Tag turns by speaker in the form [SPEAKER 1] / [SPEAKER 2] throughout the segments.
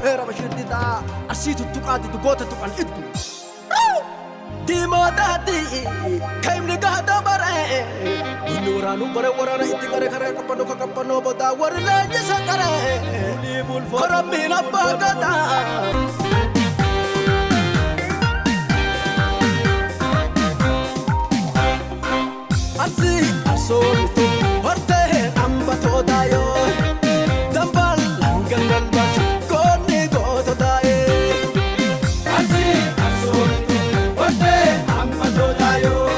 [SPEAKER 1] Dhufeera Bashiir Didhaa Arsii tuttuqaa didu goota tuqan iddu. Diimootaatti kaimni gaata bare inni waraanuu bare waraana itti qare karee qabbanoo ka qabbanoo bodaa warri leenjisa qare korommiin abbaa gadaa. Arsii arsoonitu hortee hambatootaa yoo dambal gangalbaatu goonni goota taa'ee.
[SPEAKER 2] Arsii arsoomtu hortee hammatootaa yoo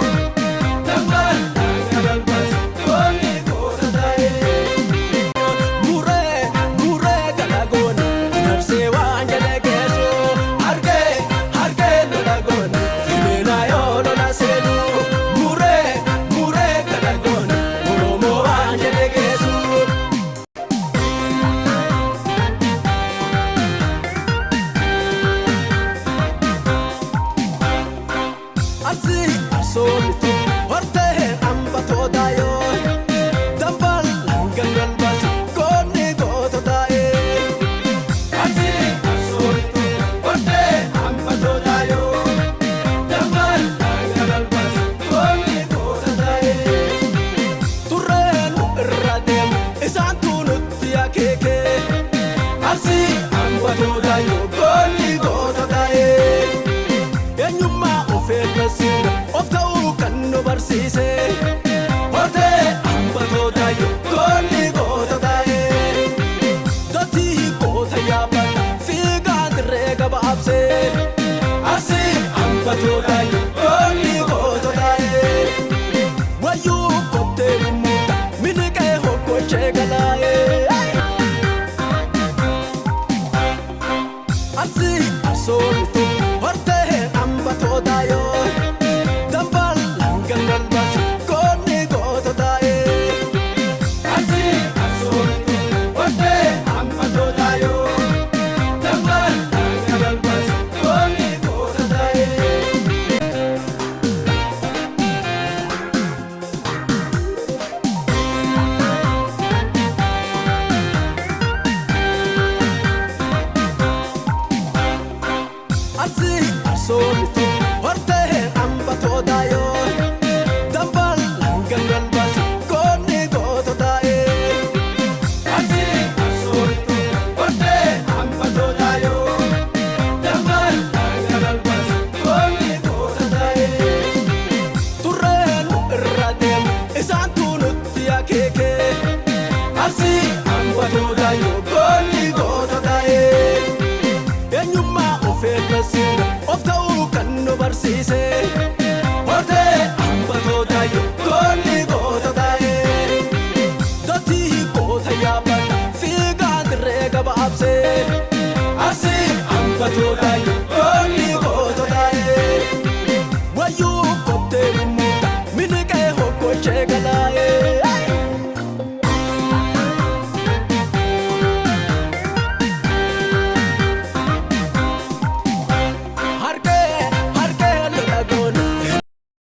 [SPEAKER 2] dambal gangalbas goonni goota ta'ee.
[SPEAKER 1] Muree muree galagoon narsee waan jedhe geessu harkee harkee lolagoon fineenaa yoo lola seenu muree muree galagoon oromoo waan jedhe geessu. Arsii arsoonitu hortee hambatootaa yoo dambal gangalbaatu goonni goota taa'ee.
[SPEAKER 2] Arsii arsoomtu hortee hammatootaa yoo dambal gangalbas goonni goota ta'ee.
[SPEAKER 1] Turreen irra deemu isaantu nutti akeeke.
[SPEAKER 2] Arsii hammatootaa yoo
[SPEAKER 1] Goonni goota ta'ee eenyummaa of eeggasiin of ta'uu kan nu barsiise.
[SPEAKER 2] Hortee
[SPEAKER 1] Hambatootaa yoo goonni goota ta'ee dotii goota yaabbata fiigaa dirree gabaabsee.
[SPEAKER 2] Arsii hammatootaa yoo
[SPEAKER 1] Goonni goota ta'ee wayyuu kottee mummuuta miliqee hokkochee galaa'ee. Arsii arsoonitu hortee hambatootaa yoo dambal gangalbaatu goonni goota taa'ee.
[SPEAKER 2] Arsii arsoomtu hortee hammatootaa yoo dambal gangalbas goonni goota ta'ee.
[SPEAKER 1] Arsii arsoonitu hortee hambatootaa yoo dambal gangalbaatu goonni goota taa'ee.
[SPEAKER 2] Arsii arsoomtu hortee hammatootaa yoo dambal gangalbas goonni goota ta'ee.
[SPEAKER 1] Turreen irra deemu isaantu nutti akeeke.
[SPEAKER 2] Arsii hammatootaa yoo
[SPEAKER 1] Goonni goota ta'ee eenyummaa of eeggasiin of ta'uu kan nu barsiise.